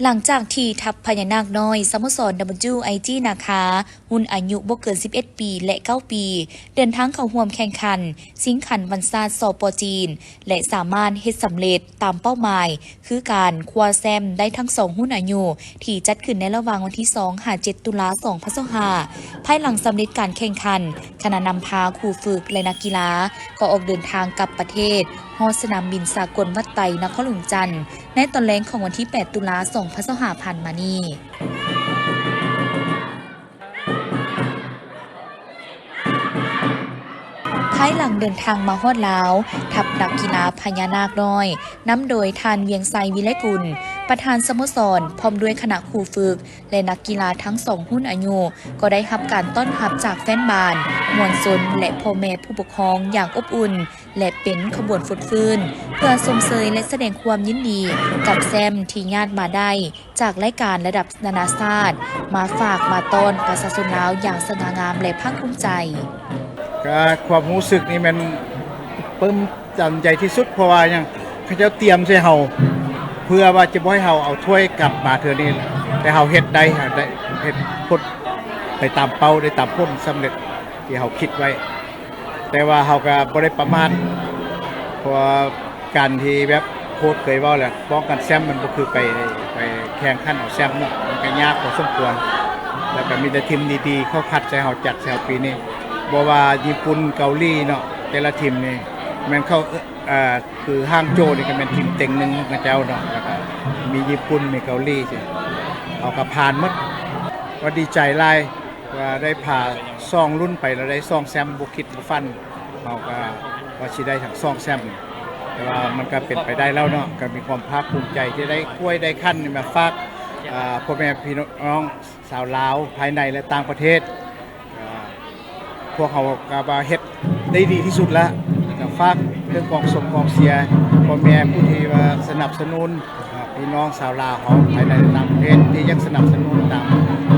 ຫຼັງຈາກທີ່ທັບພະຍານາກນ້ອຍ ສະໂມສອນ WIG ນາຄາ ຮຸ່ນອາຍຸບໍ່ເກີນສິບເອັດປີ ແລະ ເກົ້າປີ ເດີນທາງເຂົ້າຮ່ວມແຂ່ງຂັນຊິງຂັນວັນຊາດ ສປ ຈີນ ແລະ ສາມາດເຮັດສຳເລັດຕາມເປົ້າໝາຍ ຄືການຄວ້າແຊ້ມໄດ້ທັງສອງຮຸ່ນອາຍຸ ທີ່ຈັດຂຶ້ນໃນລະຫວ່າງວັນທີສອງຫາເຈັດຕຸລາສອງພັນຊາວຫ້າ ພາຍຫຼັງສຳເລັດການແຂ່ງຂັນ, ຄະນະນຳພາ, ຄູຝຶກ ແລະ ນັກກິລາ ກໍອອກເດີນທາງກັບປະເທດ, ຮອດສະໜາມບິນສາກົນວັດໄຕ ນະຄອນຫຼວງຈັນ ໃນຕອນແລງຂອງວັນທີແປດຕຸລາສອງພັນຊາວຫ້າຜ່ານມານີ້. ພາຍຫຼັງເດີນທາງມາຮອດລາວ, ທັບນັກກິລາພະຍານາກນ້ອຍ ນຳໂດຍທ່ານ ວຽງໄຊ ວິໄລກຸນ ປະທານສະໂມສອນ ພ້ອມດ້ວຍຄະນະຄູຝຶກ ແລະ ນັກກິລາທັງສອງຮຸ່ນອາຍຸ ກໍໄດ້ຮັບການຕ້ອນຮັບຈາກແຟນບານ, ມວນຊົນ ແລະ ພໍ່ແມ່ຜູ້ປົກຄອງຢ່າງອົບອຸ່ນ ແລະ ເປັນຂະບວນຟົດຟື້ນ ເພື່ອຊົມເຊີຍ ແລະ ສະແດງຄວາມຍິນດີກັບແຊ້ມທີ່ຍາດມາໄດ້ ຈາກລາຍການລະດັບນານາຊາດ ມາຝາກມາຕ້ອນປະຊາຊົນລາວຢ່າງສະຫງ່າງາມ ແລະ ພາກພູມໃຈ. ກະຄວາມຮູ້ສຶກນີ້ແມ່ນປຶ້ມໃຈທີ່ສຸດ ເພາະວ່າຫຍັງ ເຂົາເຈົ້າຕຽມໃສ່ເຮົາ ເພື່ອວ່າຈະບໍ່ໃຫ້ເຮົາເອົາຖ້ວຍກັບມາເທື່ອນີ້ ແຕ່ເຮົາເຮັດໄດ້ ເຮົາໄດ້ເຮັດຜົນໄປຕາມເປົ້າ ໄດ້ຕາມຜົນສຳເລັດທີ່ເຮົາຄິດໄວ້. ແຕ່ວ່າເຮົາກໍບໍ່ໄດ້ປະໝາດ ເພາະວ່າການທີ່ແບບໂຄ້ດເຄີຍເວົ້າແຫຼະ ປ້ອງກັນແຊ້ມມັນບໍ່ຄືໄປ ໄປແຂ່ງຂັນເອົາແຊ້ມເນາະ ມັນກໍຍາກພໍສົມຄວນ ແລ້ວກໍມີແຕ່ທີມດີໆ ເຂົາຄັດໃສ່ເຮົາ ຈັດໃສ່ເຮົາປີນີ້ ບໍ່ວ່າຍີ່ປຸ່ນ ເກົາຫຼີເນາະ ແຕ່ລະທີມນີ້ແມ່ນເຂົາ ເອີ ຄືຮ່າງໂຈນີ້ກໍແມ່ນທີມເຕັງໜຶ່ງຂອງເຂົາເຈົ້າເນາະ ແລ້ວກໍມີຍີ່ປຸ່ນ ມີເກົາຫຼີຊີ້ ເຮົາກໍຜ່ານໝົດ ກໍດີໃຈຫຼາຍ ວ່າໄດ້ພາສອງລຸ້ນໄປ ແລ້ວໄດ້ສອງແຊ້ມ ບໍ່ຄິດບໍ່ຝັນ ເຮົາກໍວ່າຊິໄດ້ທັງສອງແຊ້ມ ແຕ່ວ່າມັນກໍເປັນໄປໄດ້ແລ້ວເນາະ ກໍມີຄວາມພາກພູມໃຈທີ່ໄດ້ຖ້ວຍໄດ້ຂັນນີ້ມາຝາກ ອ່າ ພໍ່ແມ່ພີ່ນ້ອງຊາວລາວ ພາຍໃນ ແລະ ຕ່າງປະເທດ ອ່າ ພວກເຮົາກໍວ່າເຮັດໄດ້ດີທີ່ສຸດແລ້ວ ກໍຝາກເຖິງກອງຊົມກອງເຊຍ ພໍ່ແມ່ຜູ້ທີ່ວ່າສະໜັບສະໜູນ ອ່າ ພີ່ນ້ອງຊາວລາວເຮົາ ພາຍໃນ ແລະ ຕ່າງປະເທດ ທີ່ຢາກສະໜັບສະໜູນຕາມ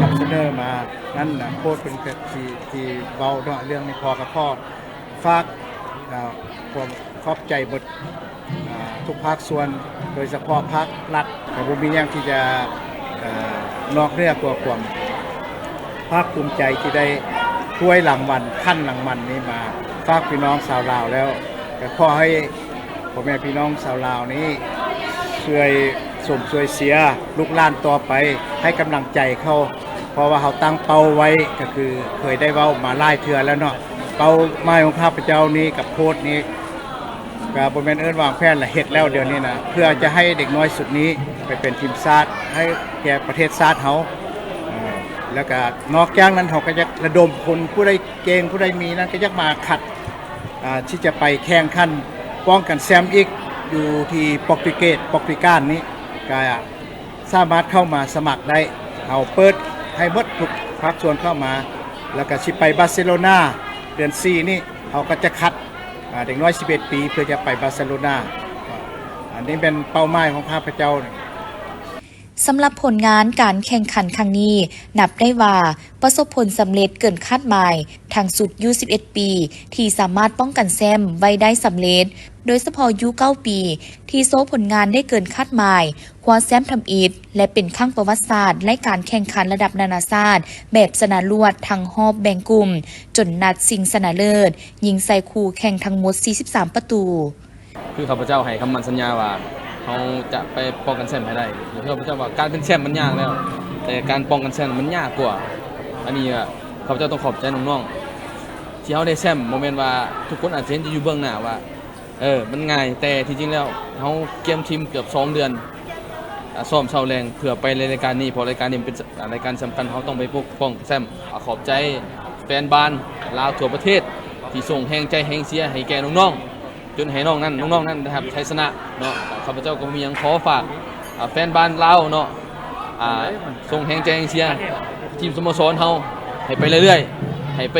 ນຳສະເໜີມາ ນັ້ນນະ ໂຄດເພິ່ນກໍທີ່ ທີ່ເວົ້າເນາະ ເລື່ອງນີ້ ພໍ່ກໍຂໍຝາກ ອ່າ ຄວາມຂອບໃຈເບິດ ອ່າ ທຸກພາກສ່ວນ ໂດຍສະເພາະພາກລັດ ກໍບໍ່ມີຫຍັງທີ່ຈະ ອ່າ ນອກເໜືອກວ່າຄວາມພາກພູມໃຈທີ່ໄດ້ຖ້ວຍລາງວັນ ຂັນລາງວັນນີ້ມາຝາກພີ່ນ້ອງຊາວລາວແລ້ວ ກໍຂໍໃຫ້ພໍ່ແມ່ພີ່ນ້ອງຊາວລາວນີ້ ຊ່ວຍຊົມຊ່ວຍເຊຍລູກຫຼານຕໍ່ໄປ ໃຫ້ກຳລັງໃຈເຂົາ ເພາະວ່າເຮົາຕັ້ງເປົ້າໄວ້ກໍຄືເຄີຍໄດ້ເວົ້າມາຫຼາຍເທື່ອແລ້ວເນາະ ເປົ້າໝາຍຂອງຂ້າພະເຈົ້ານີ້ກັບໂຄດນີ້ ກໍບໍ່ແມ່ນເອີ້ນວາງແຜນລະ ເຮັດແລ້ວດຽວນີ້ນະ ເພື່ອຈະໃຫ້ເດັກນ້ອຍຊຸດນີ້ໄປເປັນທີມຊາດ ໃຫ້ແກ່ປະເທດຊາດເຮົາ ເອີ ແລ້ວກໍນອກຈາກນັ້ນ ເຮົາກໍຢາກລະດົມຄົນ ຜູ້ໃດເກັ່ງ ຜູ້ໃດມີນັ້ນ ກໍຢາກມາຄັດ ອ່າ ທີ່ຈະໄປແຂ່ງຂັນປ້ອງກັນແຊ້ມອີກ ຢູ່ທີ່ປອກຕຸເກດ ປອກຕຸການນີ້ ກໍສາມາດເຂົ້າມາສະໝັກໄດ້ ເຮົາເປີດໃຫ້ໝົດທຸກພາກສ່ວນເຂົ້າມາ ແລ້ວກໍຊິໄປບາເຊໂລນາ ເດືອນສີ່ນີ້ ເຮົາກໍຈະຄັດ ອ່າ ເດັກນ້ອຍສິບເອັດປີ ເພື່ອຈະໄປບາເຊໂລນາ ອັນນີ້ແມ່ນເປົ້າໝາຍຂອງຂ້າພະເຈົ້າ. ສຳລັບຜົນງານການແຂ່ງຂັນຄັ້ງນີ້ ນັບໄດ້ວ່າປະສົບຜົນສຳເລັດເກີນຄາດໝາຍ ທັງຊຸດຢູສິບເອັດປີ ທີ່ສາມາດປ້ອງກັນແຊ້ມໄວ້ໄດ້ສຳເລັດ ໂດຍສະເພາະຢູເກົ້າປີ ທີ່ໂຊຜົນງານໄດ້ເກີນຄາດໝາຍ ຄວ້າແຊ້ມທຳອິດ ແລະ ເປັນຄັ້ງປະຫວັດສາດໃນການແຂ່ງຂັນລະດັບນານາຊາດແບບຊະນະລວດທັງຮອບແບ່ງກຸ່ມ ຈົນນັດຊິງຊະນະເລີດ ຍິງໃສ່ຄູ່ແຂ່ງທັງໝົດສີ່ສິບສາມປະຕູ. ຄືຂ້າພະເຈົ້າໃຫ້ຄຳໝັ້ນສັນຍາວ່າ ເຮົາຈະໄປປ້ອງກັນແຊ້ມໃຫ້ໄດ້ ຄືຂ້າພະເຈົ້າວ່າການເປັນແຊ້ມມັນຍາກແລ້ວ ແຕ່ການປ້ອງກັນແຊ້ມມັນຍາກກວ່າ ອັນນີ້ ຂ້າພະເຈົ້າຕ້ອງຂອບໃຈນ້ອງໆ ທີ່ເຮົາໄດ້ແຊ້ມ ບໍ່ແມ່ນວ່າທຸກຄົນອາດຈະເຫັນຢູ່ເບື້ອງໜ້າວ່າ ເອີ ມັນງ່າຍ ແຕ່ທີ່ຈິງແລ້ວເຮົາກຽມທີມເກືອບສອງເດືອນ ອາ ຊ້ອມເຊົ້າແລງເພື່ອໄປໃນລາຍການນີ້ ເພາະລາຍການນີ້ມັນເປັນ ອາ ລາຍການສຳຄັນ ເຮົາຕ້ອງໄປປົກປ້ອງແຊ້ມ. ອາ ຂອບໃຈແຟນບານລາວທົ່ວປະເທດ ທີ່ສົ່ງແຮງໃຈແຮງເຊຍໃຫ້ແກ່ນ້ອງໆ ຈົນໃຫ້ນ້ອງນັ້ນ ນ້ອງໆນັ້ນໄດ້ຮັບໄຊຊະນະເນາະ. ຂ້າພະເຈົ້າກໍບໍ່ມີຫຍັງ ຂໍຝາກ ອາ ແຟນບານລາວເນາະ ອາ ສົ່ງແຮງໃຈແຮງເຊຍທີມສະໂມສອນເຮົາໃຫ້ໄປເລື້ອຍໆ ໃຫ້ໄປ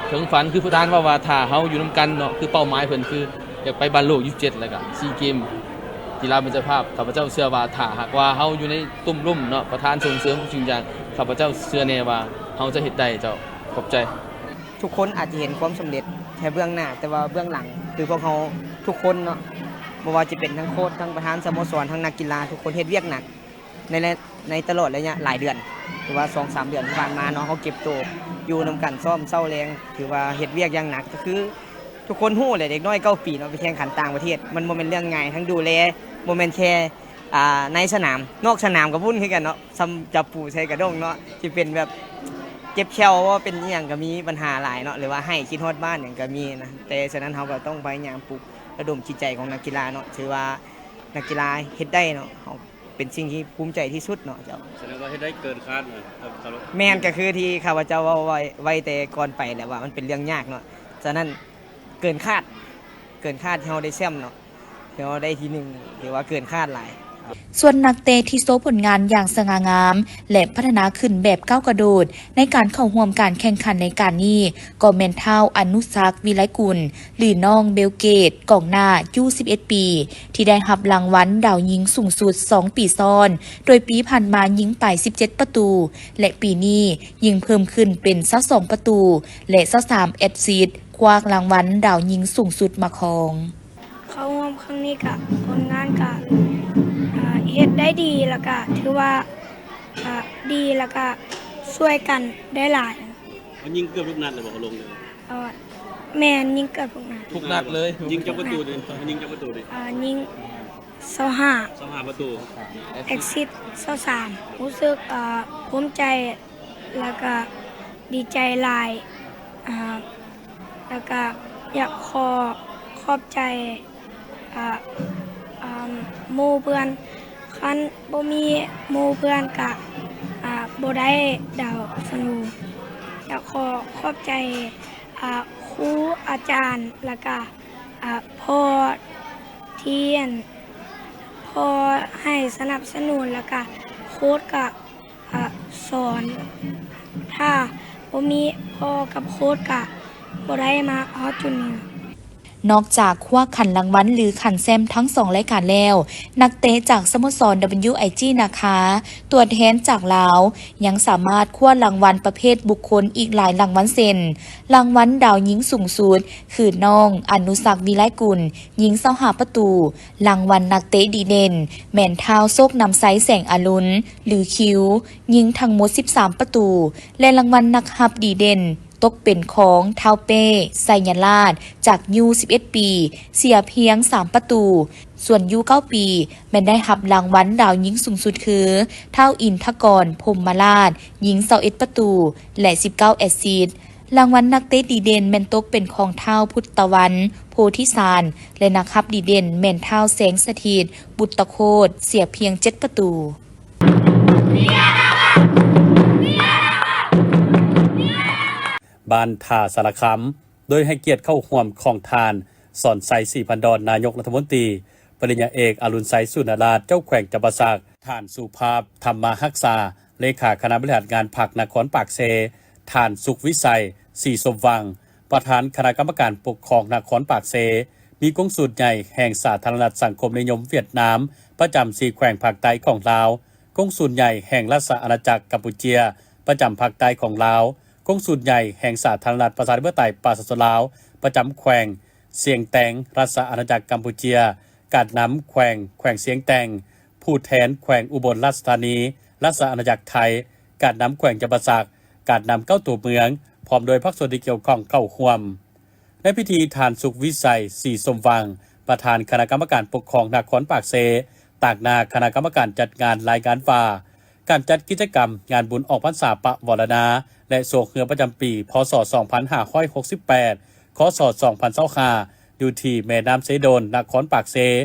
ເຖິງຝັນ ຄືປະທານເວົ້າວ່າ ຖ້າເຮົາຢູ່ນຳກັນເນາະ ຄືເປົ້າໝາຍເພິ່ນຄືຢາກໄປບານໂລກຢູສິບເຈັດ ແລ້ວກະຊີເກມທີ່ລາວເປັນເຈົ້າພາບ. ຂ້າພະເຈົ້າເຊື່ອວ່າ ຖ້າຫາກວ່າເຮົາຢູ່ໃນຕຸ້ມລຸ່ມເນາະ ປະທານສົ່ງເສີມທຸກສິ່ງຢ່າງ ຂ້າພະເຈົ້າເຊື່ອແນ່ວ່າເຮົາຈະເຮັດໄດ້ເຈົ້າ. ຂອບໃຈ. ທຸກຄົນອາດຈະເຫັນຄວາມສຳເລັດແຕ່ເບື້ອງໜ້າ ແຕ່ວ່າເບື້ອງຫຼັງ ຄືພວກເຮົາທຸກຄົນເນາະ ບໍ່ວ່າຈະເປັນທັງໂຄດ ທັງປະທານສະໂມສອນ ທັງນັກກິລາ ທຸກຄົນເຮັດວຽກໜັກ ໃນ ໃນຕະຫຼອດໄລຍະຫຼາຍເດືອນ ຫຼືວ່າສອງສາມເດືອນທີ່ຜ່ານມາເນາະ ເຮົາເກັບໂຕຢູ່ນຳກັນ ຊ້ອມເຊົ້າແລງ ຖືວ່າເຮັດວຽກຢ່າງໜັກ ກໍຄືທຸກຄົນຮູ້ແຫຼະ ເດັກນ້ອຍເກົ້າປີເນາະ ໄປແຂ່ງຂັນຕ່າງປະເທດ ມັນບໍ່ແມ່ນເລື່ອງງ່າຍ ທັງດູແລ ບໍ່ແມ່ນແຄ່ ອ່າ ໃນສະໜາມ ນອກສະໜາມກໍວຸ້ນຄືກັນເນາະ ສ່ຳຈັບປູໃສ່ກະດ້ງເນາະ ຊິເປັນແບບເຈັບແຂ້ວບໍ່ ເປັນອີ່ຫຍັງກໍມີ ບັນຫາຫຼາຍເນາະ ຫຼືວ່າໄຫ້ ຄິດຮອດບ້ານຫຍັງກໍມີນະ ແຕ່ສະນັ້ນເຮົາກໍຕ້ອງພະຍາຍາມປຸກລະດົມຈິດໃຈຂອງນັກກິລາເນາະ ຖືວ່ານັກກິລາເຮັດໄດ້ເນາະ ເຮົາເປັນສິ່ງທີ່ພູມໃຈທີ່ສຸດເນາະເຈົ້າ. ສະແດງວ່າເຮັດໄດ້ເກີນຄາດນະ ສຳລັບ ແມ່ນ ກໍຄືທີ່ຂ້າພະເຈົ້າເວົ້າໄວ້ ໄວ້ແຕ່ກ່ອນໄປແຫຼະວ່າມັນເປັນເລື່ອງຍາກເນາະ ສະນັ້ນເກີນຄາດ ເກີນຄາດທີ່ເຮົາໄດ້ແຊ້ມເນາະ ແລ້ວໄດ້ທີໜຶ່ງ ຖືວ່າເກີນຄາດຫຼາຍ. ສ່ວນນັກເຕະທີ່ໂຊຜົນງານຢ່າງສະຫງ່າງາມ ແລະ ພັດທະນາຂຶ້ນແບບກ້າວກະໂດດ ໃນການເຂົ້າຮ່ວມການແຂ່ງຂັນໃນການນີ້ ກໍແມ່ນທ້າວ ອະນຸສັກ ວິໄລກຸນ ຫຼື ນ້ອງເບວເກດ ກອງໜ້າ ຢູສິບເອັດປີ ທີ່ໄດ້ຮັບລາງວັນດາວຍິງສູງສຸດສອງປີຊ້ອນ, ໂດຍປີຜ່ານມາຍິງໄປສິບເຈັດປະຕູ ແລະ ປີນີ້ຍິງເພີ່ມຂຶ້ນເປັນຊາວສອງປະຕູ ແລະ ຊາວສາມແອັດຊິດ, ຄວ້າລາງວັນດາວຍິງສູງສຸດມາຄອງ. ເຂົ້າຮ່ວມຄັ້ງນີ້ກະຜົນງານກະ ເຮັດໄດ້ດີ ແລ້ວກະຖືວ່າ ກະດີ ແລ້ວກະຊ່ວຍກັນໄດ້ຫຼາຍ. ເຮົາຍິງເກືອບທຸກນັດແລ້ວບໍ່? ເຮົາລົງເລີຍ ເອີ ແມ່ນ ຍິງເກືອບທຸກນັດ ທຸກນັດເລີຍ. ຍິງຈັກປະຕູເດ? ເຮົາຍິງຈັກປະຕູເດ? ເອີ ຍິງຊາວຫ້າ ຊາວຫ້າປະຕູ ແອັດຊິດຊາວສາມ. ຮູ້ສຶກ ເອີ ພູມໃຈ ແລ້ວກະດີໃຈຫຼາຍ ເອີ ແລ້ວກະຢາກຂໍຂອບໃຈ ອາ ອາ ໝູ່ເພື່ອນ ຄັນບໍ່ມີໝູ່ເພື່ອນກະ ອາ ບໍ່ໄດ້ດາວສະໂນ. ກະຂໍຂອບໃຈ ອາ ຄູອາຈານ ແລ້ວກະ ອາ ພໍ່ທີ່ ອັນ ພໍ່ໃຫ້ສະໜັບສະໜູນ ແລ້ວກະໂຄດກະ ອາ ສອນ. ຖ້າບໍ່ມີພໍ່ກັບໂຄດກະບໍ່ໄດ້ມາຮອດຈຸດນີ້. ນອກຈາກຄວ້າຂັນລາງວັນ ຫຼື ຂັນແຊ້ມທັງສອງລາຍການແລ້ວ, ນັກເຕະຈາກສະໂມສອນ WIG ນາຄາ ຕົວແທນຈາກລາວ ຍັງສາມາດຄວ້າລາງວັນປະເພດບຸກຄົນອີກຫຼາຍລາງວັນ ເຊັ່ນ ລາງວັນດາວຍິງສູງສຸດ ຄືນ້ອງ ອະນຸສັກ ວິໄລກຸນ ຍິງຊາວຫ້າປະຕູ, ລາງວັນນັກເຕະດີເດັ່ນ ແມ່ນທ້າວ ໂຊກນຳໄຊ ແສງອາລຸນ ຫຼື ຄິວ ຍິງທັງໝົດສິບສາມປະຕູ ແລະ ລາງວັນນັກຮັບດີເດັ່ນ ຕົກເປັນຂອງທ້າວເປ້ ໄຊຍະລາດ ຈາກຢູສິບເອັດປີ ເສຍພຽງສາມປະຕູ, ສ່ວນຢູເກົ້າປີ ແມ່ນໄດ້ຮັບລາງວັນດາວຍິງສູງສຸດຄື ທ້າວ ອິນທະກອນ ພົມມະລາດ ຍິງຊາວເອັດປະຕູ ແລະ ສິບເກົ້າແອັດຊິດ. ລາງວັນນັກເຕະດີເດັ່ນແມ່ນຕົກເປັນຂອງທ້າວ ພຸດຕະວັນ ໂພທິສານ ແລະ ນັກຮັບດີເດັ່ນແມ່ນທ້າວ ແສງສະຖິດ ບຸດຕະໂຄດ ເສຍພຽງເຈັດປະຕູ. ບ້ານທ່າສາລະຄຳ ໂດຍໃຫ້ກຽດເຂົ້າຮ່ວມຂອງທ່ານ ສອນໄຊ ສີພັນດອນ ນາຍົກລັດຖະມົນຕີ, ປະລິນຍາເອກ ອະລຸນໄຊ ສຸນະລາດ ເຈົ້າແຂວງຈຳປາສັກ, ທ່ານ ສຸພາບ ທຳມະຮັກສາ ເລຂາຄະນະບໍລິຫານງານພັກນະຄອນປາກເຊ, ທ່ານ ສຸກວິໄສ ສີສົມຫວັງ ປະທານຄະນະກຳມະການປົກຄອງນະຄອນປາກເຊ, ມີກົງສູນໃຫຍ່ແຫ່ງສາທາລະນະລັດສັງຄົມນິຍົມຫວຽດນາມ ປະຈຳສີ່ແຂວງພາກໃຕ້ຂອງລາວ, ກົງສູນໃຫຍ່ແຫ່ງລາຊະອານາຈັກກຳປູເຈຍ ປະຈຳພາກໃຕ້ຂອງລາວ, ກົງສູນໃຫຍ່ແຫ່ງສາທາລະນະລັດປະຊາທິປະໄຕປະຊາຊົນລາວ ປະຈຳແຂວງຊຽງແຕງ ລາຊະອານາຈັກກຳປູເຈຍ, ກາດນຳແຂວງ ແຂວງຊຽງແຕງ, ຜູ້ແທນແຂວງອຸບົນລາຊະທານີ ລາຊະອານາຈັກໄທ, ກາດນຳແຂວງຈຳປາສັກ, ກາດນຳເກົ້າຕົວເມືອງ ພ້ອມດ້ວຍພາກສ່ວນທີ່ກ່ຽວຂ້ອງເຂົ້າຮ່ວມ. ໃນພິທີ, ທ່ານ ສຸກວິໄສ ສີສົມຫວັງ ປະທານຄະນະກຳມະການປົກຄອງນະຄອນປາກເຊ ຕາງໜ້າຄະນະກຳມະການຈັດງານລາຍງານວ່າ ການຈັດກິດຈະກຳງານບຸນອອກພັນສາປະວາລະນາ ແລະ ຊ່ວງເຮືອປະຈຳປີ ພ.ສ. ສອງພັນຫ້າຮ້ອຍຫົກສິບແປດ ຄ.ສ. ສອງພັນຊາວຫ້າ ຢູ່ທີ່ແມ່ນ້ຳເຊໂດນ ນະຄອນປາກເຊ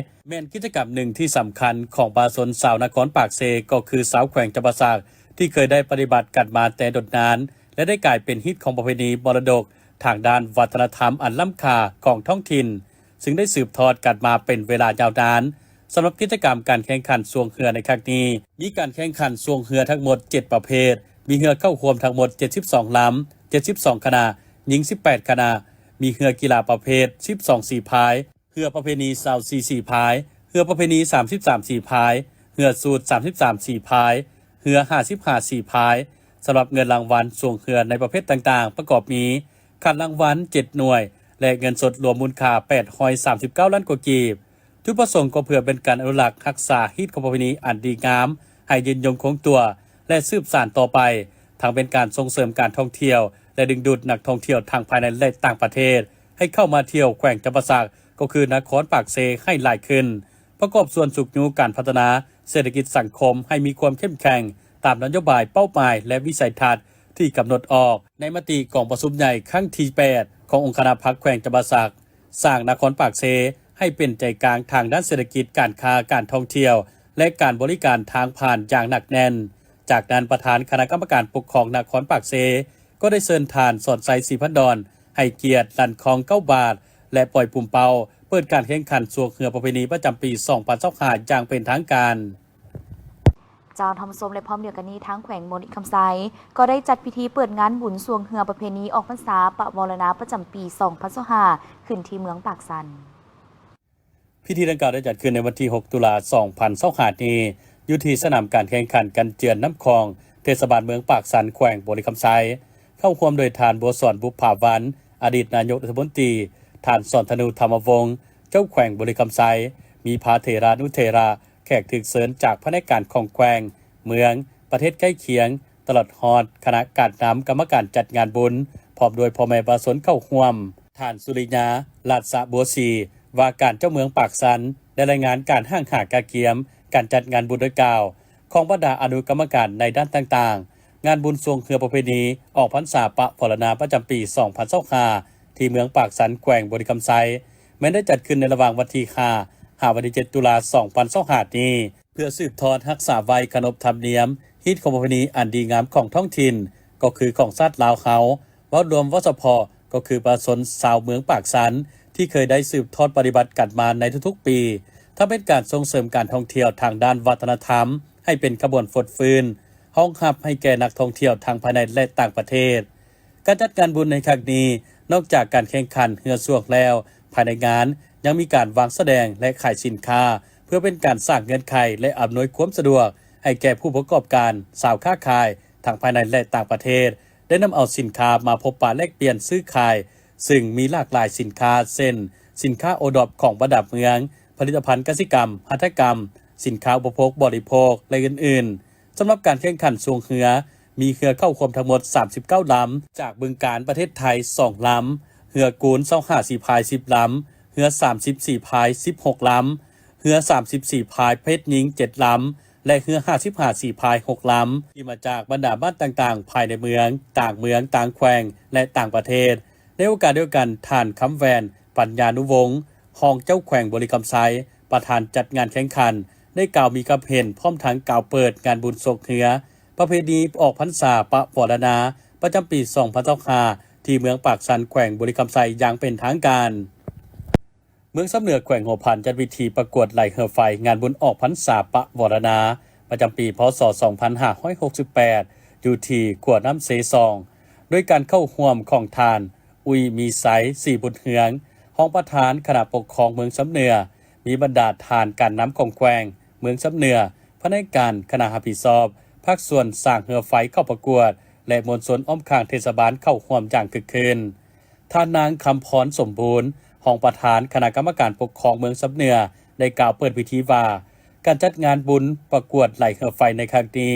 ແມ່ນກິດຈະກຳໜຶ່ງທີ່ສຳຄັນຂອງປະຊາຊົນຊາວນະຄອນປາກເຊ ກໍຄືຊາວແຂວງຈຳປາສັກ ທີ່ເຄີຍໄດ້ປະຕິບັດກັນມາແຕ່ດົນນານ ແລະ ໄດ້ກາຍເປັນຮີດຄອງປະເພນີມໍລະດົກທາງດ້ານວັດທະນະທຳອັນລ້ຳຄ່າຂອງທ້ອງຖິ່ນ ຊຶ່ງໄດ້ສືບທອດກັນມາເປັນເວລາຍາວນານ. ສຳລັບກິດຈະກຳການແຂ່ງຂັນຊ່ວງເຮືອໃນຄັ້ງນີ້ ມີການແຂ່ງຂັນຊ່ວງເຮືອທັງໝົດເຈັດປະເພດ, ມີເຮືອເຂົ້າຮ່ວມທັງໝົດເຈັດສິບສອງລຳ, ເຈັດສິບສອງຄະນະ, ຍິງສິບແປດຄະນະ, ມີເຮືອກິລາປະເພດສິບສອງສີພາຍ, ເຮືອປະເພນີຊາວສີ່ສີພາຍ, ເຮືອປະເພນີສາມສິບສາມສີພາຍ, ເຮືອສູດສາມສິບສາມສີພາຍ, ເຮືອຫ້າສິບຫ້າສີພາຍ. ສຳລັບເງິນລາງວັນຊ່ວງເຮືອໃນປະເພດຕ່າງໆ ປະກອບມີ ຂັນລາງວັນເຈັດໜ່ວຍ ແລະ ເງິນສົດລວມມູນຄ່າແປດຮ້ອຍສາມສິບເກົ້າລ້ານກວ່າກີບ. ຈຸດປະສົງກໍເພື່ອເປັນການອະນຸລັກຮັກສາຮີດຄອງປະເພນີອັນດີງາມ ໃຫ້ຍືນຍົງຄົງຕົວ ແລະ ສືບສານຕໍ່ໄປ, ທັງເປັນການສົ່ງເສີມການທ່ອງທ່ຽວ ແລະ ດຶງດູດນັກທ່ອງທ່ຽວທັງພາຍໃນ ແລະ ຕ່າງປະເທດ ໃຫ້ເຂົ້າມາທ່ຽວແຂວງຈຳປາສັກ ກໍຄືນະຄອນປາກເຊ ໃຫ້ຫຼາຍຂຶ້ນ, ປະກອບສ່ວນຊຸກຍູ້ການພັດທະນາເສດຖະກິດສັງຄົມໃຫ້ມີຄວາມເຂັ້ມແຂງ ຕາມນະໂຍບາຍ, ເປົ້າໝາຍ ແລະ ວິໄສທັດທີ່ກຳນົດອອກໃນມະຕິກອງປະຊຸມໃຫຍ່ຄັ້ງທີແປດ ຂອງອົງຄະນະພັກແຂວງຈຳປາສັກ. ສ້າງນະຄອນປາກເຊໃຫ້ເປັນໃຈກາງທາງດ້ານເສດຖະກິດ, ການຄ້າ, ການທ່ອງທ່ຽວ ແລະ ການບໍລິການທາງຜ່ານຢ່າງໜັກແໜ້ນ. ຈາກນັ້ນ, ປະທານຄະນະກຳມະການປົກຄອງນະຄອນປາກເຊ ກໍໄດ້ເຊີນທ່ານ ສອນໄຊ ສີພັນດອນ ໃຫ້ກຽດລັນຄອງເກົ້າບາດ ແລະ ປ່ອຍປູມເປົ້າ ເປີດການແຂ່ງຂັນຊ່ວງເຮືອປະເພນີປະຈຳປີສອງພັນຊາວຫ້າ ຢ່າງເປັນທາງການ. ເຈົ້າ ທ່ານຜູ້ຊົມ ແລະ ພ້ອມດຽວກັນນີ້ ທາງແຂວງບໍລິຄຳໄຊ ກໍໄດ້ຈັດພິທີເປີດງານບຸນຊ່ວງເຮືອປະເພນີອອກພັນສາປະວໍລະນາ ປະຈຳປີສອງພັນຊາວຫ້າ ຂຶ້ນທີ່ເມືອງປາກຊັນ. ພິທີດັ່ງກ່າວໄດ້ຈັດຂຶ້ນໃນວັນທີຫົກ ຕຸລາ ສອງພັນຊາວຫ້ານີ້ ຢູ່ທີ່ສະໜາມການແຂ່ງຂັນກັນເຈື່ອນນ້ຳຂອງ ເທດສະບານເມືອງປາກຊັນ ແຂວງບໍລິຄຳໄຊ, ເຂົ້າຮ່ວມໂດຍທ່ານ ບົວສອນ ບຸບຜາວັນ ອະດີດນາຍົກລັດຖະມົນຕີ, ທ່ານ ສອນທະນູ ທຳມະວົງ ເຈົ້າແຂວງບໍລິຄຳໄຊ, ມີພະເຖລານຸເຖລະ, ແຂກຖືກເຊີນຈາກພະແນກການຂອງແຂວງ, ເມືອງ, ປະເທດໃກ້ຄຽງ, ຕະຫຼອດຮອດຄະນະການນຳກຳມະການຈັດງານບຸນ ພ້ອມດ້ວຍພໍ່ແມ່ປະຊາຊົນເຂົ້າຮ່ວມ. ທ່ານ ສຸລິຍາ ລາຊະບົວສີ ວ່າການເຈົ້າເມືອງປາກຊັນ ໄດ້ລາຍງານການຫ້າງຫາກະກຽມການຈັດງານບຸນດັ່ງກ່າວ ຂອງບັນດາອະນຸກຳມະການໃນດ້ານຕ່າງໆ. ງານບຸນຊ່ວງເຮືອປະເພນີອອກພັນສາປະວໍລະນາປະຈຳປີສອງພັນຊາວຫ້າ ທີ່ເມືອງປາກຊັນ ແຂວງບໍລິຄຳໄຊ ແມ່ນໄດ້ຈັດຂຶ້ນໃນລະຫວ່າງວັນທີຫ້າ ຫາວັນທີເຈັດ ຕຸລາ ສອງພັນຊາວຫ້ານີ້ ເພື່ອສືບທອດຮັກສາໄວ້ຂະໜົບທຳນຽມ, ຮີດຄອງປະເພນີອັນດີງາມຂອງທ້ອງຖິ່ນ, ກໍຄືຂອງຊາດລາວເຮົາ, ເວົ້າລວມ, ເວົ້າສະເພາະ, ກໍຄືປະຊາຊົນຊາວເມືອງປາກຊັນ ທີ່ເຄີຍໄດ້ສືບທອດປະຕິບັດກັນມາໃນທຸກໆປີ, ທັງເປັນການສົ່ງເສີມການທ່ອງທ່ຽວທາງດ້ານວັດທະນະທຳໃຫ້ເປັນຂະບວນຟົດຟື້ນ, ຮອງຮັບໃຫ້ແກ່ນັກທ່ອງທ່ຽວທັງພາຍໃນ ແລະ ຕ່າງປະເທດ. ການຈັດງານບຸນໃນຄັ້ງນີ້ ນອກຈາກການແຂ່ງຂັນເຮືອຊ່ວງແລ້ວ, ພາຍໃນງານຍັງມີການວາງສະແດງ ແລະ ຂາຍສິນຄ້າ ເພື່ອເປັນການສ້າງເງື່ອນໄຂ ແລະ ອຳນວຍຄວາມສະດວກໃຫ້ແກ່ຜູ້ປະກອບການ, ຊາວຄ້າຂາຍ ທັງພາຍໃນ ແລະ ຕ່າງປະເທດ ໄດ້ນຳເອົາສິນຄ້າມາພົບປະແລກປ່ຽນຊື້ຂາຍ, ຊຶ່ງມີຫຼາກຫຼາຍສິນຄ້າ ເຊັ່ນ ສິນຄ້າໂອດອບຂອງບັນດາເມືອງ, ຜະລິດຕະພັນກະສິກຳ, ຫັດຖະກຳ, ສິນຄ້າອຸປະໂພກບໍລິໂພກ ແລະ ອື່ນໆ. ສຳລັບການແຂ່ງຂັນຊ່ວງເຮືອ ມີເຮືອເຂົ້າຮ່ວມທັງໝົດສາມສິບເກົ້າລຳ, ຈາກບຶງການປະເທດໄທສອງລຳ, ເຮືອກູນຊາວຫ້າສີພາຍສິບລຳ, ເຮືອສາມສິບສີ່ພາຍສິບຫົກລຳ, ເຮືອສາມສິບສີ່ພາຍເພດຍິງເຈັດລຳ ແລະ ເຮືອຫ້າສິບຫ້າສີພາຍຫົກລຳ ທີ່ມາຈາກບັນດາບ້ານຕ່າງໆ ພາຍໃນເມືອງ, ຕ່າງເມືອງ, ຕ່າງແຂວງ ແລະ ຕ່າງປະເທດ. ໃນໂອກາດດຽວກັນ, ທ່ານ ຄຳແວ່ນ ປັນຍານຸວົງ ຮອງເຈົ້າແຂວງບໍລິຄຳໄຊ ປະທານຈັດງານແຂ່ງຂັນ ໄດ້ກ່າວມີຄຳເຫັນ ພ້ອມທັງກ່າວເປີດງານບຸນຊ່ວງເຮືອ ປະເພນີອອກພັນສາປະວໍລະນາ ປະຈຳປີສອງພັນຊາວຫ້າ ທີ່ເມືອງປາກຊັນ ແຂວງບໍລິຄຳໄຊ ຢ່າງເປັນທາງການ. ເມືອງຊຳເໜືອ ແຂວງຫົວພັນ ຈັດພິທີປະກວດໄຫຼເຮືອໄຟ ງານບຸນອອກພັນສາປະວໍລະນາ ປະຈຳປີ ພ.ສ. ສອງພັນຫ້າຮ້ອຍຫົກສິບແປດ ຢູ່ທີ່ຂົວນ້ຳເຊສອງ ໂດຍການເຂົ້າຮ່ວມຂອງທ່ານ ອຸ້ຍ ມີໄຊ ສີບຸນເຮືອງ ຮອງປະທານຄະນະປົກຄອງເມືອງຊຳເໜືອ, ມີບັນດາທ່ານການນຳຂອງແຂວງ, ເມືອງຊຳເໜືອ, ພະແນກການ, ຄະນະຮັບຜິດຊອບ, ພາກສ່ວນສ້າງເຮືອໄຟເຂົ້າປະກວດ ແລະ ມວນຊົນອ້ອມຂ້າງເທດສະບານເຂົ້າຮ່ວມຢ່າງຄຶກຄື້ນ. ທ່ານນາງ ຄຳພອນ ສົມບູນ ຮອງປະທານຄະນະກຳມະການປົກຄອງເມືອງຊຳເໜືອ ໄດ້ກ່າວເປີດພິທີວ່າ, ການຈັດງານບຸນປະກວດໄຫຼເຮືອໄຟໃນຄັ້ງນີ້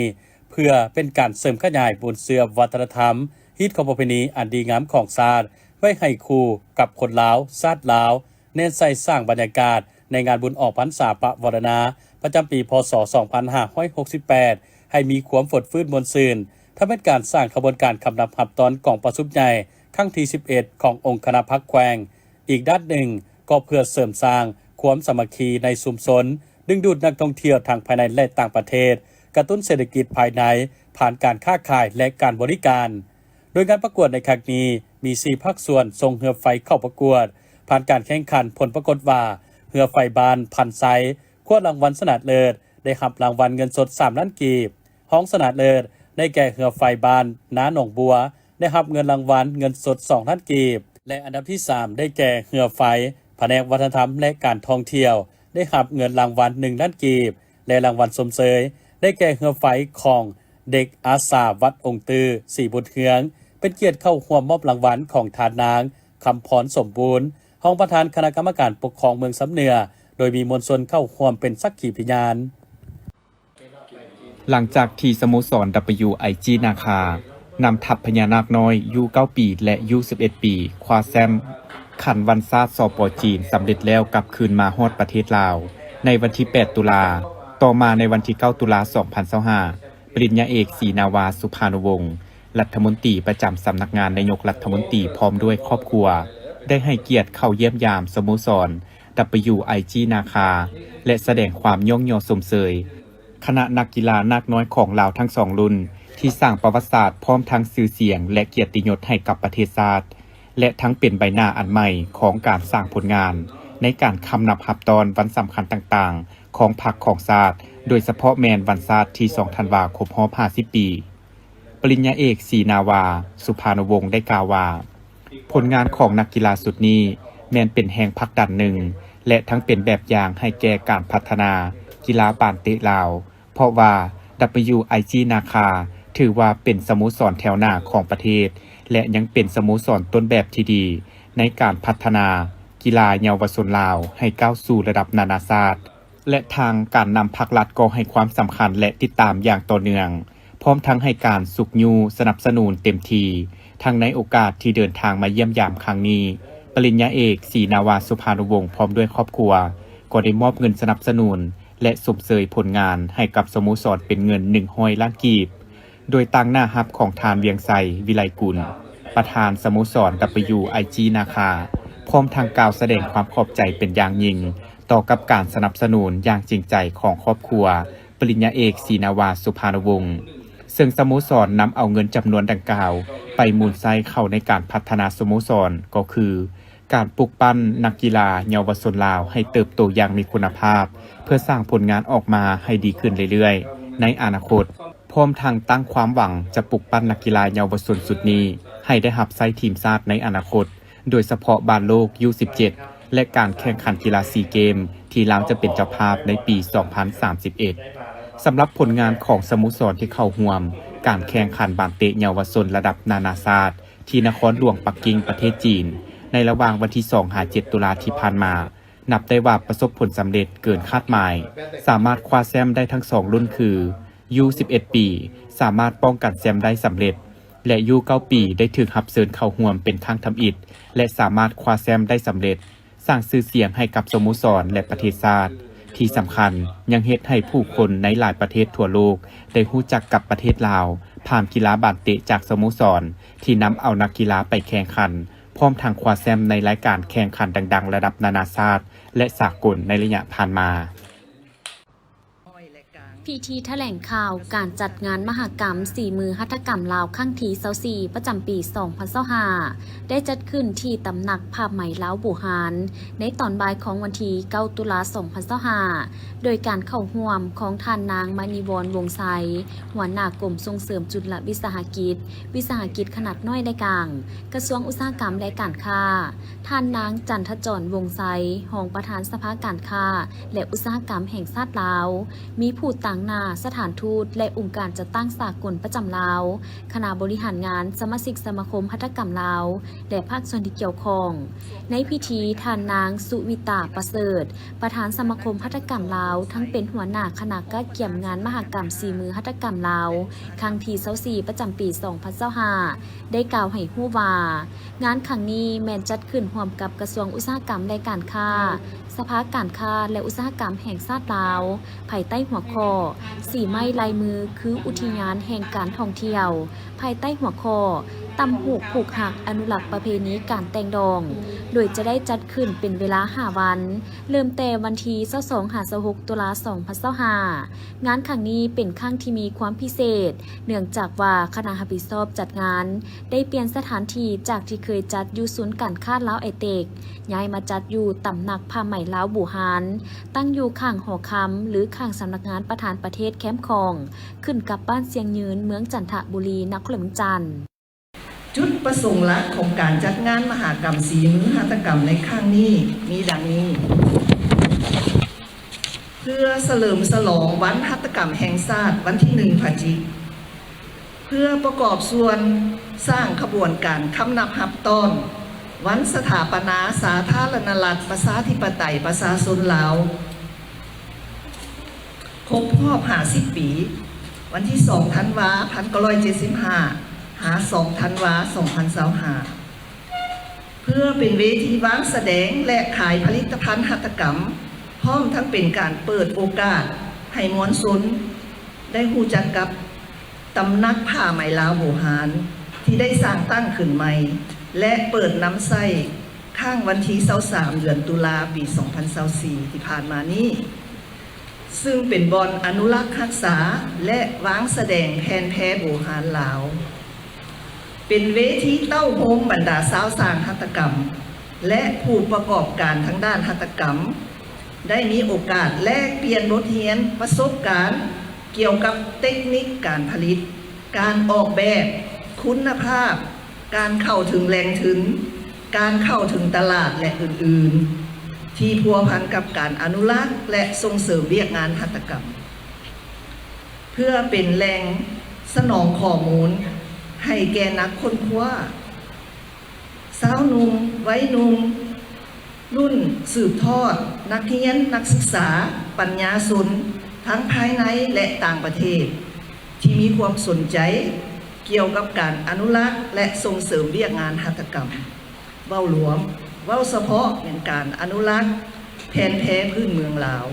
ເພື່ອເປັນການເສີມຂະຫຍາຍມູນເຊື້ອວັດທະນະທຳ, ຮີດຄອງປະເພນີອັນດີງາມຂອງຊາດ ໄວ້ໃຫ້ຄູ່ກັບຄົນລາວ, ຊາດລາວ, ແນໃສ່ສ້າງບັນຍາກາດໃນງານບຸນອອກພັນສາປະວໍລະນາ ປະຈຳປີ ພ.ສ. ສອງພັນຫ້າຮ້ອຍຫົກສິບແປດ ໃຫ້ມີຄວາມຟົດຟື້ນມ່ວນຊື່ນ, ທັງເປັນການສ້າງຂະບວນການຄຳນັບຮັບຕ້ອນກອງປະຊຸມໃຫຍ່ຄັ້ງທີສິບເອັດ ຂອງອົງຄະນະພັກແຂວງ. ອີກດ້ານໜຶ່ງ ກໍເພື່ອເສີມສ້າງຄວາມສາມັກຄີໃນຊຸມຊົນ, ດຶງດູດນັກທ່ອງທ່ຽວທັງພາຍໃນ ແລະ ຕ່າງປະເທດ, ກະຕຸ້ນເສດຖະກິດພາຍໃນຜ່ານການຄ້າຂາຍ ແລະ ການບໍລິການ. ໂດຍງານປະກວດໃນຄັ້ງນີ້ ມີສີ່ພາກສ່ວນສົ່ງເຮືອໄຟເຂົ້າປະກວດ. ຜ່ານການແຂ່ງຂັນ, ຜົນປາກົດວ່າ ເຮືອໄຟບ້ານພັນໄຊ ຄວ້າລາງວັນຊະນະເລີດ ໄດ້ຮັບລາງວັນເງິນສົດສາມລ້ານກີບ, ຮອງຊະນະເລີດ ໄດ້ແກ່ເຮືອໄຟບ້ານນາໜອງບົວ ໄດ້ຮັບເງິນລາງວັນເງິນສົດສອງລ້ານກີບ ແລະ ອັນດັບທີສາມ ໄດ້ແກ່ເຮືອໄຟພະແນກວັດທະນະທຳ ແລະ ການທ່ອງທ່ຽວ ໄດ້ຮັບເງິນລາງວັນໜຶ່ງລ້ານກີບ ແລະ ລາງວັນຊົມເຊີຍ ໄດ້ແກ່ເຮືອໄຟຂອງເດັກອາສາວັດອົງຕື້ ສີບຸນເຮືອງ ເປັນກຽດເຂົ້າຮ່ວມມອບລາງວັນຂອງທ່ານນາງ ຄຳພອນ ສົມບູນ ຮອງປະທານຄະນະກຳມະການປົກຄອງເມືອງຊຳເໜືອ ໂດຍມີມວນຊົນເຂົ້າຮ່ວມເປັນສັກຂີພະຍານ. ຫຼັງຈາກທີ່ສະໂມສອນ WIG ນາຄາ ນຳທັບພະຍານາກນ້ອຍ ຢູ ເກົ້າປີ ແລະ ຢູ ສິບເອັດປີ ຄວ້າແຊ້ມຂັນວັນຊາດ ສປ ຈີນ ສຳເລັດແລ້ວ ກັບຄືນມາຮອດປະເທດລາວ ໃນວັນທີ ແປດ ຕຸລາ. ຕໍ່ມາໃນວັນທີ ເກົ້າ ຕຸລາ ສອງພັນຊາວຫ້າ ປະລິນຍາເອກ ສີນາວາ ສຸພານຸວົງ ລັດຖະມົນຕີປະຈຳສຳນັກງານນາຍົກລັດຖະມົນຕີ ພ້ອມດ້ວຍຄອບຄົວ ໄດ້ໃຫ້ກຽດເຂົ້າຢ້ຽມຢາມສະໂມສອນ WIG ນາຄາ ແລະ ສະແດງຄວາມຍ້ອງຍໍຊົມເຊີຍ ຄະນະນັກກິລານາກນ້ອຍຂອງລາວທັງສອງລຸ້ນ ທີ່ສ້າງປະຫວັດສາດ ພ້ອມທັງຊື່ສຽງ ແລະ ກຽດຕິຍົດໃຫ້ກັບປະເທດຊາດ ແລະ ທັງເປັນໃບໜ້າອັນໃໝ່ຂອງການສ້າງຜົນງານໃນການຄຳນັບຮັບຕ້ອນວັນສຳຄັນຕ່າງໆຂອງພັກຂອງຊາດ, ໂດຍສະເພາະແມ່ນວັນຊາດທີສອງທັນວາ ຄົບຮອບຫ້າສິບປີ. ປະລິນຍາເອກ ສີນາວາ ສຸພານຸວົງ ໄດ້ກ່າວວ່າ, ຜົນງານຂອງນັກກິລາຊຸດນີ້ແມ່ນເປັນແຮງຜັກດັນໜຶ່ງ ແລະ ທັງເປັນແບບຢ່າງໃຫ້ແກ່ການພັດທະນາກິລາບານເຕະລາວ, ເພາະວ່າ WIG ນາຄາ ຖືວ່າເປັນສະໂມສອນແຖວໜ້າຂອງປະເທດ ແລະ ຍັງເປັນສະໂມສອນຕົ້ນແບບທີ່ດີໃນການພັດທະນາກິລາເຍົາວະຊົນລາວໃຫ້ກ້າວສູ່ລະດັບນານາຊາດ. ແລະ ທາງການນຳພັກລັດກໍໃຫ້ຄວາມສຳຄັນ ແລະ ຕິດຕາມຢ່າງຕໍ່ເນື່ອງ, ພ້ອມທັງໃຫ້ການຊຸກຍູ້ສະໜັບສະໜູນເຕັມທີ່, ທັງໃນໂອກາດທີ່ເດີນທາງມາຢ້ຽມຢາມຄັ້ງນີ້, ປະລິນຍາເອກ ສີນາວາ ສຸພານຸວົງ ພ້ອມດ້ວຍຄອບຄົວ ກໍໄດ້ມອບເງິນສະໜັບສະໜູນ ແລະ ຊົມເຊີຍຜົນງານໃຫ້ກັບສະໂມສອນເປັນເງິນໜຶ່ງຮ້ອຍລ້ານກີບ. ໂດຍຕາງໜ້າຮັບຂອງທ່ານ ວຽງໄຊ ວິໄລກຸນ ປະທານສະໂມສອນ WIG ນາຄາ ພ້ອມທັງກ່າວສະແດງຄວາມຂອບໃຈເປັນຢ່າງຍິ່ງ ຕໍ່ກັບການສະໜັບສະໜູນຢ່າງຈິງໃຈຂອງຄອບຄົວປະລິນຍາເອກ ສີນາວາ ສຸພານຸວົງ ເຊິ່ງສະໂມສອນນຳເອົາເງິນຈຳນວນດັ່ງກ່າວໄປໝູນໃຊ້ເຂົ້າໃນການພັດທະນາສະໂມສອນ ກໍຄື ການປຸກປັ້ນນັກກິລາເຍົາວະຊົນລາວໃຫ້ເຕີບໂຕຢ່າງມີຄຸນນະພາບ ເພື່ອສ້າງຜົນງານອອກມາໃຫ້ດີຂຶ້ນເລື້ອຍໆໃນອະນາຄົດ, ພ້ອມທັງຕັ້ງຄວາມຫວັງຈະປຸກປັ້ນນັກກິລາເຍົາວະຊົນຊຸດນີ້ໃຫ້ໄດ້ຮັບໃຊ້ທີມຊາດໃນອະນາຄົດ, ໂດຍສະເພາະບານໂລກ ຢູ ສິບເຈັດ ແລະ ການແຂ່ງຂັນກິລາຊີເກມທີ່ລາວຈະເປັນເຈົ້າພາບໃນປີສອງພັນສາມສິບເອັດ. ສຳລັບຜົນງານຂອງສະໂມສອນທີ່ເຂົ້າຮ່ວມການແຂ່ງຂັນບານເຕະເຍົາວະຊົນລະດັບນານາຊາດ ທີ່ນະຄອນຫຼວງປັກກິ່ງ ປະເທດຈີນ ໃນລະຫວ່າງວັນທີສອງຫາເຈັດຕຸລາທີ່ຜ່ານມາ, ນັບໄດ້ວ່າປະສົບຜົນສຳເລັດເກີນຄາດໝາຍ, ສາມາດຄວ້າແຊ້ມໄດ້ທັງສອງລຸ້ນຄື ຢູ ສິບເອັດປີ ສາມາດປ້ອງກັນແຊ້ມໄດ້ສຳເລັດ ແລະ ຢູ ເກົ້າປີ ໄດ້ຖືກຮັບເຊີນເຂົ້າຮ່ວມເປັນຄັ້ງທຳອິດ ແລະ ສາມາດຄວ້າແຊ້ມໄດ້ສຳເລັດ. ສ້າງຊື່ສຽງໃຫ້ກັບສະໂມສອນ ແລະ ປະເທດຊາດ. ທີ່ສຳຄັນ, ຍັງເຮັດໃຫ້ຜູ້ຄົນໃນຫຼາຍປະເທດທົ່ວໂລກໄດ້ຮູ້ຈັກກັບປະເທດລາວ ຜ່ານກິລາບານເຕະຈາກສະໂມສອນທີ່ນຳເອົານັກກິລາໄປແຂ່ງຂັນ, ພ້ອມທັງຄວ້າແຊ້ມໃນລາຍການແຂ່ງຂັນດັງໆລະດັບນານາຊາດ ແລະ ສາກົນໃນໄລຍະຜ່ານມາ. ພິທີຖະແຫຼງຂ່າວການຈັດງານມະຫະກຳສີມືຫັດຖະກຳລາວຄັ້ງທີຊາວສີ່ ປະຈຳປີສອງພັນຊາວຫ້າ ໄດ້ຈັດຂຶ້ນທີ່ຕຳໜັກຜ້າໄໝລາວບູຮານ ໃນຕອນບ່າຍຂອງວັນທີເກົ້າ ຕຸລາ ສອງພັນຊາວຫ້າ ໂດຍການເຂົ້າຮ່ວມຂອງທ່ານນາງ ມະນີວອນ ວົງໄຊ ຫົວໜ້າກົມສົ່ງເສີມຈຸລະວິສາຫະກິດ, ວິສາຫະກິດຂະໜາດນ້ອຍ ແລະ ກາງ, ກະຊວງອຸດສາຫະກຳ ແລະ ການຄ້າ, ທ່ານນາງ ຈັນທະຈອນ ວົງໄຊ ຮອງປະທານສະພາການຄ້າ ແລະ ອຸດສາຫະກຳແຫ່ງຊາດລາວ, ມີຜູ້ຕາງໜ້າສະຖານທູດ ແລະ ອົງການຈັດຕັ້ງສາກົນປະຈຳລາວ, ຄະນະບໍລິຫານງານ, ສະມາຊິກສະມາຄົມຫັດຖະກຳລາວ ແລະ ພາກສ່ວນທີ່ກ່ຽວຂ້ອງ. ໃນພິທີ, ທ່ານນາງ ສຸວິຕາ ປະເສີດ ປະທານສະມາຄົມຫັດຖະກຳລາວ, ທັງເປັນຫົວໜ້າຄະນະກະກຽມງານມະຫະກຳສີມືຫັດຖະກຳລາວ ຄັ້ງທີຊາວສີ່ ປະຈຳປີສອງພັນຊາວຫ້າ ໄດ້ກ່າວໃຫ້ຮູ້ວ່າ, ງານຄັ້ງນີ້ແມ່ນຈັດຂຶ້ນຮ່ວມກັບກະຊວງອຸດສາຫະກຳ ແລະ ການຄ້າ, ສະພາການຄ້າ ແລະ ອຸດສາຫະກຳແຫ່ງຊາດລາວ, ພາຍໃຕ້ຫົວຂໍ້ ສີໄມ້ລາຍມືຄືອຸທິຍານແຫ່ງການທ່ອງທ່ຽວ, ພາຍໃຕ້ຫົວຂໍ້ ຕ່ຳຫູກຜູກຮັກ ອະນຸລັກປະເພນີການແຕ່ງດອງ, ໂດຍຈະໄດ້ຈັດຂຶ້ນເປັນເວລາຫ້າວັນ, ເລີ່ມແຕ່ວັນທີຊາວສອງ ຫາ ຊາວຫົກ ຕຸລາ ສອງພັນຊາວຫ້າ. ງານຄັ້ງນີ້ເປັນຄັ້ງທີ່ມີຄວາມພິເສດ, ເນື່ອງຈາກວ່າຄະນະຮັບຜິດຊອບຈັດງານ ໄດ້ປ່ຽນສະຖານທີ່ຈາກທີ່ເຄີຍຈັດຢູ່ສູນການຄ້າລາວໄອເຕັກ ຍ້າຍມາຈັດຢູ່ຕຳໜັກຜ້າໄໝລາວບູຮານ, ຕັ້ງຢູ່ຂ້າງຫໍຄຳ ຫຼື ຂ້າງສຳນັກງານປະທານປະເທດແຄມຂອງ, ຂຶ້ນກັບບ້ານຊຽງຍືນ, ເມືອງຈັນທະບູລີ, ນະຄອນຫຼວງວຽງຈັນ. ຈຸດປະສົງຫຼັກຂອງການຈັດງານມະຫະກຳສີມືຫັດຖະກຳໃນຄັ້ງນີ້ມີດັ່ງນີ້. ເພື່ອສະເຫຼີມສະຫຼອງວັນຫັດຖະກຳແຫ່ງຊາດ ວັນທີໜຶ່ງພະຈິກ, ເພື່ອປະກອບສ່ວນສ້າງຂະບວນການຄຳນັບຮັບຕ້ອນວັນສະຖາປະນາສາທາລະນະລັດ ປະຊາທິປະໄຕ ປະຊາຊົນລາວ ຄົບຮອບຫ້າສິບປີ, ວັນທີສອງທັນວາ ພັນເກົ້າຮ້ອຍເຈັດສິບຫ້າ ຫາສອງທັນວາ ສອງພັນຊາວຫ້າ ເພື່ອເປັນເວທີວາງສະແດງ ແລະ ຂາຍຜະລິດຕະພັນຫັດຖະກຳ, ພ້ອມທັງເປັນການເປີດໂອກາດໃຫ້ມວນຊົນໄດ້ຮູ້ຈັກກັບຕຳໜັກຜ້າໄໝລາວບູຮານ ທີ່ໄດ້ສ້າງຕັ້ງຂຶ້ນໃໝ່ ແລະ ເປີດນຳໃຊ້ຄັ້ງວັນທີຊາວສາມ ເດືອນຕຸລາ ປີສອງພັນຊາວສີ່ ທີ່ຜ່ານມານີ້. ຊຶ່ງເປັນບ່ອນອະນຸລັກຮັກສາ ແລະ ວາງສະແດງແຜ່ນແພບູຮານລາວ, ເປັນເວທີເຕົ້າໂຮມບັນດາຊາວຊ່າງຫັດຖະກຳ ແລະ ຜູ້ປະກອບການທາງດ້ານຫັດຖະກຳ ໄດ້ມີໂອກາດແລກປ່ຽນບົດຮຽນປະສົບການກ່ຽວກັບເຕັກນິກການຜະລິດ, ການອອກແບບ, ຄຸນນະພາບ, ການເຂົ້າເຖິງແຫຼ່ງທຶນ, ການເຂົ້າເຖິງຕະຫຼາດ ແລະ ອື່ນໆ ທີ່ພົວພັນກັບການອະນຸລັກ ແລະ ສົ່ງເສີມວຽກງານຫັດຖະກຳ, ເພື່ອເປັນແຫຼ່ງສະໜອງຂໍ້ມູນໃຫ້ແກ່ນັກຄົ້ນຄວ້າ, ຊາວໜຸ່ມ, ໄວໜຸ່ມ, ລຸ້ນສືບທອດ, ນັກຮຽນ, ນັກສຶກສາ, ປັນຍາຊົນ ທັງພາຍໃນ ແລະ ຕ່າງປະເທດ ທີ່ມີຄວາມສົນໃຈກ່ຽວກັບການອະນຸລັກ ແລະ ສົ່ງເສີມວຽກງານຫັດຖະກຳ. ເວົ້າລວມ, ເວົ້າສະເພາະແມ່ນການອະນຸລັກແຜ່ນແພພື້ນເມືອງລາວ.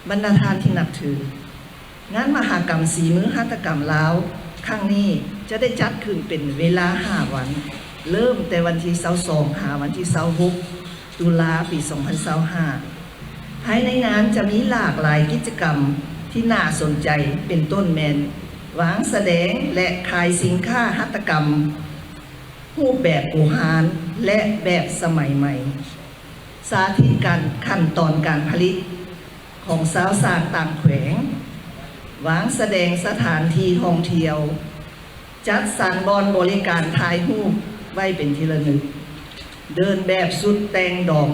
ບັນດາທ່ານທີ່ນັບຖື, ງານມະຫະກຳສີມືຫັດຖະກຳລາວຄັ້ງນີ້ ຈະໄດ້ຈັດຂຶ້ນເປັນເວລາຫ້າວັນ, ເລີ່ມແຕ່ວັນທີຊາວສອງ ຫາວັນທີຊາວຫົກ ຕຸລາ ປີສອງພັນຊາວຫ້າ. ພາຍໃນງານຈະມີຫຼາກຫຼາຍກິດຈະກຳທີ່ໜ້າສົນໃຈ, ເປັນຕົ້ນແມ່ນ ວາງສະແດງ ແລະ ຂາຍສິນຄ້າຫັດຖະກຳ ຮູບແບບບູຮານ ແລະ ແບບສະໄໝໃໝ່, ສາທິດການ ຂັ້ນຕອນການຜະລິດຂອງຊາວຊ່າງຕ່າງແຂວງ, ວາງສະແດງສະຖານທີ່ທ່ອງທ່ຽວ, ຈັດສັນບ່ອນບໍລິການຖ່າຍຮູບໄວ້ເປັນທີ່ລະນຶກ, ເດີນແບບຊຸດແຕ່ງດອງ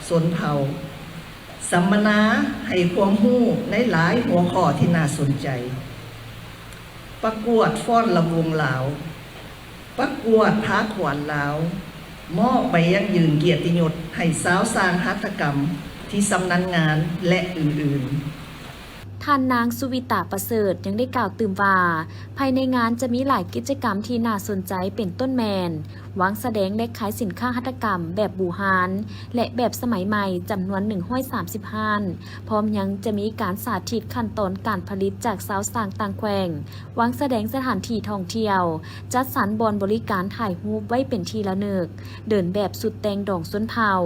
ຊົນເຜົ່າ, ສຳມະນາໃຫ້ຄວາມຮູ້ໃນຫຼາຍຫົວຂໍ້ທີ່ໜ້າສົນໃຈ, ປະກວດຟ້ອນລຳວົງລາວ, ປະກວດພາຂວັນລາວ, ມອບໃບຢັ້ງຢືນກຽດຕິຍົດໃຫ້ຊາວຊ່າງຫັດຖະກຳທີ່ຊຳນານງານ ແລະ ອື່ນໆ. ທ່ານນາງ ສຸວິຕາ ປະເສີດ ຍັງໄດ້ກ່າວຕື່ມວ່າ, ພາຍໃນງານຈະມີຫຼາຍກິດຈະກຳທີ່ໜ້າສົນໃຈ ເປັນຕົ້ນແມ່ນ ວາງສະແດງ ແລະ ຂາຍສິນຄ້າຫັດຖະກຳແບບບູຮານ ແລະ ແບບສະໄໝໃໝ່ ຈຳນວນໜຶ່ງຮ້ອຍສາມສິບຮ້ານ, ພ້ອມຍັງຈະມີການສາທິດຂັ້ນຕອນການຜະລິດຈາກຊາວຊ່າງຕ່າງແຂວງ, ວາງສະແດງສະຖານທີ່ທ່ອງທ່ຽວ, ຈັດສັນບ່ອນບໍລິການຖ່າຍຮູບໄວ້ເປັນທີ່ລະນຶກ, ເດີນແບບຊຸດແຕ່ງດອງຊົນເຜົ່າ,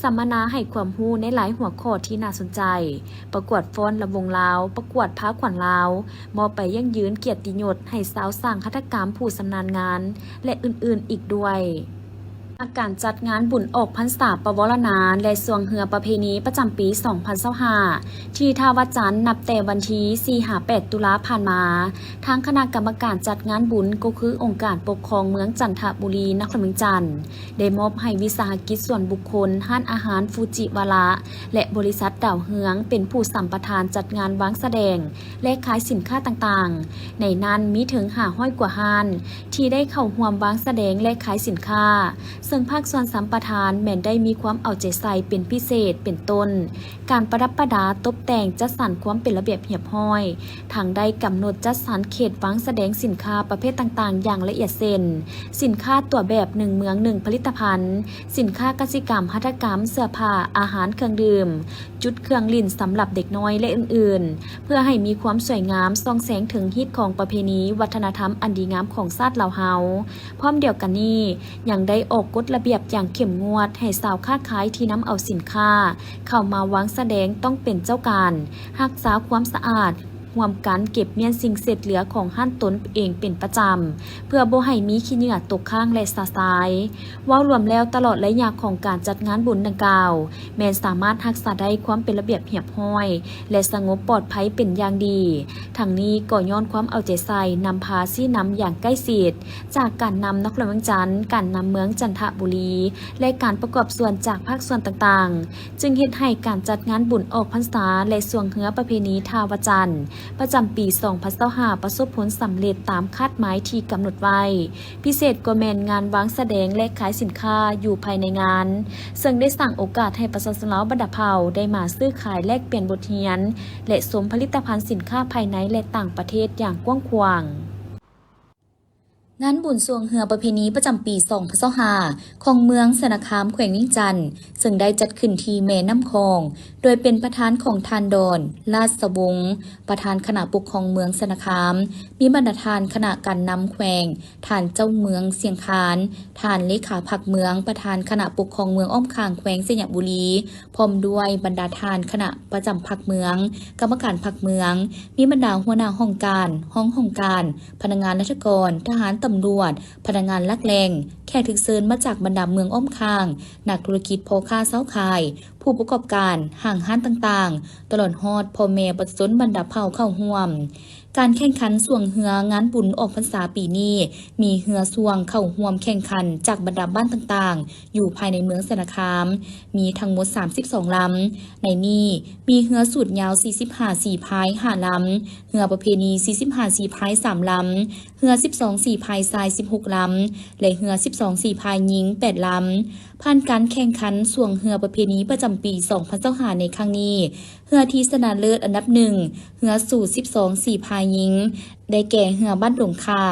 ສຳມະນາໃຫ້ຄວາມຮູ້ໃນຫຼາຍຫົວຂໍ້ທີ່ໜ້າສົນໃຈ, ປະກວດຟ້ອນລຳວົງລາວ, ປະກວດພາຂວັນລາວ, ມອບໃບຢັ້ງຢືນກຽດຕິຍົດໃຫ້ຊາວຊ່າງຫັດຖະກຳຜູ້ຊຳນານງານ ແລະ ອື່ນໆອີກດ້ວຍ. ການຈັດງານບຸນອອກພັນສາປະວໍລະນາ ແລະ ຊ່ວງເຮືອປະເພນີປະຈຳປີສອງພັນຊາວຫ້າ ທີ່ທ່າວະຈັນ ນັບແຕ່ວັນທີສີ່ຫາແປດຕຸລາຜ່ານມາ, ທາງຄະນະກຳມະການຈັດງານບຸນ ກໍຄືອົງການປົກຄອງເມືອງຈັນທະບູລີ ນະຄອນຫຼວງວຽງຈັນ ໄດ້ມອບໃຫ້ວິສາຫະກິດສ່ວນບຸກຄົນ, ຮ້ານອາຫານຟູຈິວາລະ ແລະ ບໍລິສັດດາວເຮືອງ ເປັນຜູ້ສຳປະທານຈັດງານວາງສະແດງ ແລະ ຂາຍສິນຄ້າຕ່າງໆ, ໃນນັ້ນມີເຖິງຫ້າຮ້ອຍກວ່າຮ້ານ ທີ່ໄດ້ເຂົ້າຮ່ວມວາງສະແດງ ແລະ ຂາຍສິນຄ້າ, ເຊິ່ງພາກສ່ວນສຳປະທານແມ່ນໄດ້ມີຄວາມເອົາໃຈໃສ່ເປັນພິເສດ ເປັນຕົ້ນ ການປະດັບປະດາຕົບແຕ່ງຈັດສັນຄວາມເປັນລະບຽບຮຽບຮ້ອຍ, ທັງໄດ້ກຳນົດຈັດສັນເຂດວາງສະແດງສິນຄ້າປະເພດຕ່າງໆຢ່າງລະອຽດເຊັ່ນ, ສິນຄ້າຕົວແບບໜຶ່ງເມືອງໜຶ່ງຜະລິດຕະພັນ, ສິນຄ້າກະສິກຳ, ຫັດຖະກຳ, ເສື້ອຜ້າ, ອາຫານ, ເຄື່ອງດື່ມ, ຈຸດເຄື່ອງຫຼິ້ນສຳລັບເດັກນ້ອຍ ແລະ ອື່ນໆ ເພື່ອໃຫ້ມີຄວາມສວຍງາມ ສ່ອງແສງເຖິງຮີດຄອງປະເພນີວັດທະນະທຳອັນດີງາມຂອງຊາດລາວເຮົາ. ພ້ອມດຽວກັນນີ້ ຍັງໄດ້ອອກກົດລະບຽບຢ່າງເຂັ້ມງວດໃຫ້ຊາວຄ້າຂາຍທີ່ນຳເອົາສິນຄ້າເຂົ້າມາວາງສະແດງຕ້ອງເປັນເຈົ້າການ, ຮັກສາຄວາມສະອາດ, ຮ່ວມກັນເກັບມ້ຽນສິ່ງເສດເຫຼືອຂອງຮ້ານຕົນເອງເປັນປະຈຳ ເພື່ອບໍ່ໃຫ້ມີຂີ້ເຫຍື້ອຕົກຄ້າງ ແລະ ຊະຊາຍ. ເວົ້າລວມແລ້ວ, ຕະຫຼອດໄລຍະຂອງການຈັດງານບຸນດັ່ງກ່າວ ແມ່ນສາມາດຮັກສາໄດ້ຄວາມເປັນລະບຽບຮຽບຮ້ອຍ ແລະ ສະຫງົບປອດໄພເປັນຢ່າງດີ. ທັງນີ້ກໍຍ້ອນຄວາມເອົາໃຈໃສ່ນຳພາຊີ້ນຳຢ່າງໃກ້ຊິດ ຈາກການນຳນະຄອນຫຼວງວຽງຈັນ, ການນຳເມືອງຈັນທະບູລີ ແລະ ການປະກອບສ່ວນຈາກພາກສ່ວນຕ່າງໆ ຈຶ່ງເຮັດໃຫ້ການຈັດງານບຸນອອກພັນສາ ແລະ ຊ່ວງເຮືອປະເພນີທ່າວະຈັນ ປະຈຳປີສອງພັນຊາວຫ້າ ປະສົບຜົນສຳເລັດຕາມຄາດໝາຍທີ່ກຳນົດໄວ້. ພິເສດກໍແມ່ນງານວາງສະແດງ ແລະ ຂາຍສິນຄ້າຢູ່ພາຍໃນງານ, ເຊິ່ງໄດ້ສ້າງໂອກາດໃຫ້ປະຊາຊົນລາວບັນດາເຜົ່າໄດ້ມາຊື້ຂາຍແລກປ່ຽນບົດຮຽນ ແລະ ຊົມຜະລິດຕະພັນສິນຄ້າພາຍໃນ ແລະ ຕ່າງປະເທດຢ່າງກວ້າງຂວາງ. ງານບຸນຊ່ວງເຮືອປະເພນີປະຈຳປີສອງພັນຊາວຫ້າ ຂອງເມືອງຊະນະຄາມ ແຂວງວຽງຈັນ ເຊິ່ງໄດ້ຈັດຂຶ້ນທີ່ແມ່ນ້ຳຂອງ ໂດຍເປັນປະທານຂອງທ່ານ ດອນ ລາດສະວົງ ປະທານຄະນະປົກຄອງເມືອງຊະນະຄາມ, ມີບັນດາທ່ານຄະນະການນຳແຂວງ, ທ່ານເຈົ້າເມືອງຊຽງຄານ, ທ່ານເລຂາພັກເມືອງ, ປະທານຄະນະປົກຄອງເມືອງອ້ອມຂ້າງແຂວງໄຊຍະບູລີ, ພ້ອມດ້ວຍບັນດາທ່ານຄະນະປະຈຳພັກເມືອງ, ກຳມະການພັກເມືອງ, ມີບັນດາຫົວໜ້າຫ້ອງການ, ຮອງຫ້ອງການ, ພະນັກງານລັດຖະກອນ, ທະຫານ, ຕຳຫຼວດ, ພະນັກງານຫຼັກແຫຼ່ງ, ແຂກຖືກເຊີນມາຈາກບັນດາເມືອງອ້ອມຂ້າງ, ນັກທຸລະກິດ, ພໍ່ຄ້າຊາວຂາຍ, ຜູ້ປະກອບການ, ຫ້າງຮ້ານຕ່າງໆ, ຕະຫຼອດຮອດພໍ່ແມ່ປະຊາຊົນບັນດາເຜົ່າເຂົ້າຮ່ວມ. ການແຂ່ງຂັນຊ່ວງເຮືອງານບຸນອອກພັນສາປີນີ້ ມີເຮືອຊ່ວງເຂົ້າຮ່ວມແຂ່ງຂັນຈາກບັນດາບ້ານຕ່າງໆ ຢູ່ພາຍໃນເມືອງຊະນະຄາມ ມີທັງໝົດສາມສິບສອງລຳ. ໃນນີ້ມີເຮືອສູດຍາວສີ່ສິບຫ້າສີພາຍຫ້າລຳ, ເຮືອປະເພນີສີ່ສິບຫ້າສີພາຍສາມລຳ, ເຮືອສິບສອງສີພາຍຊາຍສິບຫົກລຳ ແລະ ເຮືອສິບສອງສີພາຍຍິງແປດລຳ. ຜ່ານການແຂ່ງຂັນຊ່ວງເຮືອປະເພນີປະຈຳປີສອງພັນຊາວຫ້າໃນຄັ້ງນີ້, ເຮືອທີ່ຊະນະເລີດອັນດັບໜຶ່ງ ເຮືອສູດສິບສອງສີພາຍຍິງ ໄດ້ແກ່ເຮືອບ້ານດົງຂ່າ,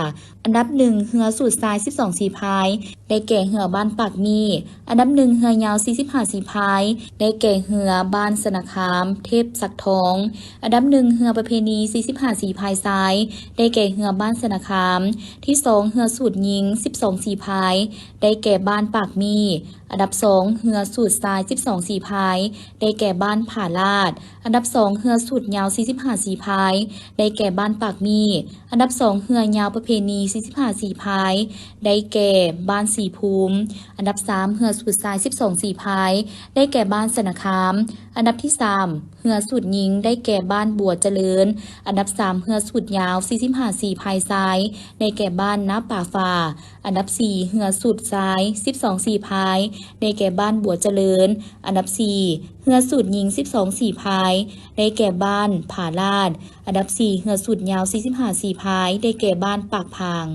ອັນດັບໜຶ່ງ ເຮືອສູດຊາຍສິບສອງສີພາຍ ໄດ້ແກ່ເຮືອບ້ານປາກໝີ້, ອັນດັບໜຶ່ງ ເຮືອຍາວສີ່ສິບຫ້າສີພາຍ ໄດ້ແກ່ເຮືອບ້ານຊະນະຄາມ ເທບສັກທອງ, ອັນດັບໜຶ່ງ ເຮືອປະເພນີສີ່ສິບຫ້າສີພາຍຊາຍ ໄດ້ແກ່ເຮືອບ້ານຊະນະຄາມ, ທີສອງ ເຮືອສູດຍິງສິບສອງສີພາຍ ໄດ້ແກ່ບ້ານປາກໝີ້, ອັນດັບສອງ ເຮືອສູດຊາຍສິບສອງສີພາຍ ໄດ້ແກ່ບ້ານຜາລາດ, ອັນດັບສອງ ເຮືອສູດຍາວສີ່ສິບຫ້າສີພາຍ ໄດ້ແກ່ບ້ານປາກໝີ້, ອັນດັບສອງ ເຮືອຍາວປະເພນີສີ່ສິບຫ້າສີພາຍ ໄດ້ແກ່ບ້ານສີພູມ, ອັນດັບສາມ ເຮືອສູດຊາຍສິບສອງສີພາຍ ໄດ້ແກ່ບ້ານຊະນະຄາມ, ອັນດັບທີສາມ ເຮືອສູດຍິງ ໄດ້ແກ່ບ້ານບົວຈະເລີນ, ອັນດັບສາມ ເຮືອສູດຍາວສີ່ສິບຫ້າສີພາຍຊາຍ ໄດ້ແກ່ບ້ານນາປ່າຝາ, ອັນດັບສີ່ ເຮືອສູດຊາຍສິບສອງສີພາຍ ໄດ້ແກ່ບ້ານບົວຈະເລີນ, ອັນດັບສີ່ ເຮືອສູດຍິງສິບສອງສີພາຍ ໄດ້ແກ່ບ້ານຜາລາດ, ອັນດັບສີ່ ເຮືອສູດຍາວສີ່ສິບຫ້າສີພາຍ ໄດ້ແກ່ບ້ານປາກຜາງ.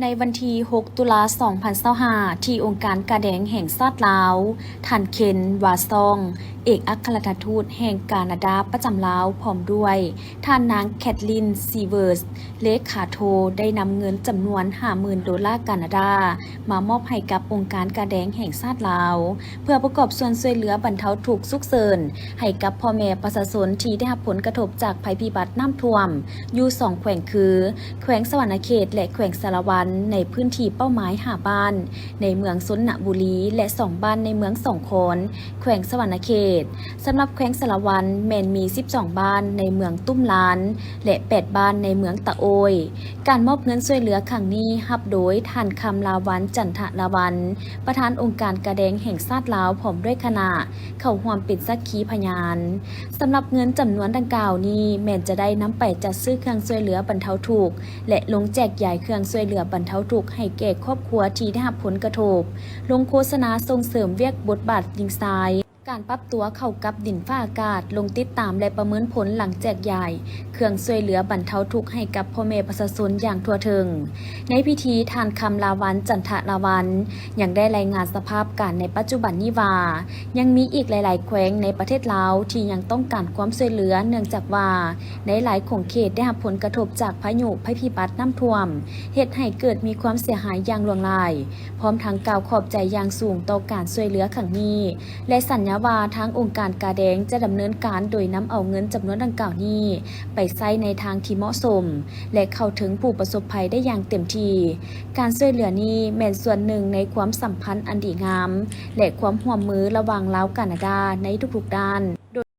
ໃນວັນທີຫົກ ຕຸລາ ສອງພັນຊາວຫ້າ ທີ່ອົງການກາແດງແຫ່ງຊາດລາວ, ທ່ານ ເຄນ ວາຊອງ ເອກອັກຄະລັດຖະທູດແຫ່ງການາດາປະຈຳລາວ ພ້ອມດ້ວຍທ່ານນາງ ແຄດລິນ ຊີເວີສ ເລຂາໂທ ໄດ້ນຳເງິນຈຳນວນຫ້າໝື່ນໂດລາການາດາ ມາມອບໃຫ້ກັບອົງການກາແດງແຫ່ງຊາດລາວ ເພື່ອປະກອບສ່ວນຊ່ວຍເຫຼືອບັນເທົາທຸກສຸກເສີນໃຫ້ກັບພໍ່ແມ່ປະຊາຊົນທີ່ໄດ້ຮັບຜົນກະທົບຈາກໄພພິບັດນ້ຳຖ້ວມ ຢູ່ສອງແຂວງຄື ແຂວງສະຫວັນນະເຂດ ແລະ ແຂວງສາລະວັນ ໃນພື້ນທີ່ເປົ້າໝາຍຫ້າບ້ານໃນເມືອງຊົນນະບູລີ ແລະ ສອງບ້ານໃນເມືອງສອງຄອນ ແຂວງສະຫວັນນະເຂດ. ສຳລັບແຂວງສາລະວັນ ແມ່ນມີສິບສອງບ້ານໃນເມືອງຕຸ້ມລານ ແລະ ແປດບ້ານໃນເມືອງຕະໂອ້ຍ. ການມອບເງິນຊ່ວຍເຫຼືອຄັ້ງນີ້ ຮັບໂດຍທ່ານ ຄຳລາວັນ ຈັນທະລາວັນ ປະທານອົງການກາແດງແຫ່ງຊາດລາວ ພ້ອມດ້ວຍຄະນະ ເຂົ້າຮ່ວມເປັນສັກຂີພະຍານ. ສຳລັບເງິນຈຳນວນດັ່ງກ່າວນີ້ ແມ່ນຈະໄດ້ນຳໄປຈັດຊື້ເຄື່ອງຊ່ວຍເຫຼືອບັນເທົາທຸກ ແລະ ລົງແຈກຢາຍເຄື່ອງຊ່ວຍເຫຼືອບັນເທົາທຸກໃຫ້ແກ່ຄອບຄົວທີ່ໄດ້ຮັບຜົນກະທົບ, ລົງໂຄສະນາສົ່ງເສີມວຽກບົດບາດຍິງຊາຍ, ການປັບຕົວເຂົ້າກັບດິນຟ້າອາກາດ, ລົງຕິດຕາມ ແລະ ປະເມີນຜົນຫຼັງແຈກຢາຍເຄື່ອງຊ່ວຍເຫຼືອບັນເທົາທຸກໃຫ້ກັບພໍ່ແມ່ປະຊາຊົນຢ່າງທົ່ວເຖິງ. ໃນພິທີ, ທ່ານ ຄຳລາວັນ ຈັນທະລາວັນ ຍັງໄດ້ລາຍງານສະພາບການໃນປັດຈຸບັນນີ້ວ່າ ຍັງມີອີກຫຼາຍໆແຂວງໃນປະເທດລາວທີ່ຍັງຕ້ອງການຄວາມຊ່ວຍເຫຼືອ ເນື່ອງຈາກວ່າໃນຫຼາຍຂົງເຂດໄດ້ຮັບຜົນກະທົບຈາກພາຍຸໄພພິບັດນ້ຳຖ້ວມ ເຮັດໃຫ້ເກີດມີຄວາມເສຍຫາຍຢ່າງຫຼວງຫຼາຍ, ພ້ອມທັງກ່າວຂອບໃຈຢ່າງສູງຕໍ່ການຊ່ວຍເຫຼືອຄັ້ງນີ້ ແລະ ສັນຍາວ່າທາງອົງການກາແດງຈະດຳເນີນການໂດຍນຳເອົາເງິນຈຳນວນດັ່ງກ່າວນີ້ໄປໃຊ້ໃນທາງທີ່ເໝາະສົມ ແລະ ເຂົ້າເຖິງຜູ້ປະສົບໄພໄດ້ຢ່າງເຕັມທີ່. ການຊ່ວຍເຫຼືອນີ້ແມ່ນສ່ວນໜຶ່ງໃນຄວາມສຳພັນອັນດີງາມ ແລະ ຄວາມຮ່ວມມືລະຫວ່າງລາວ-ການາດາໃນທຸກໆດ້ານ.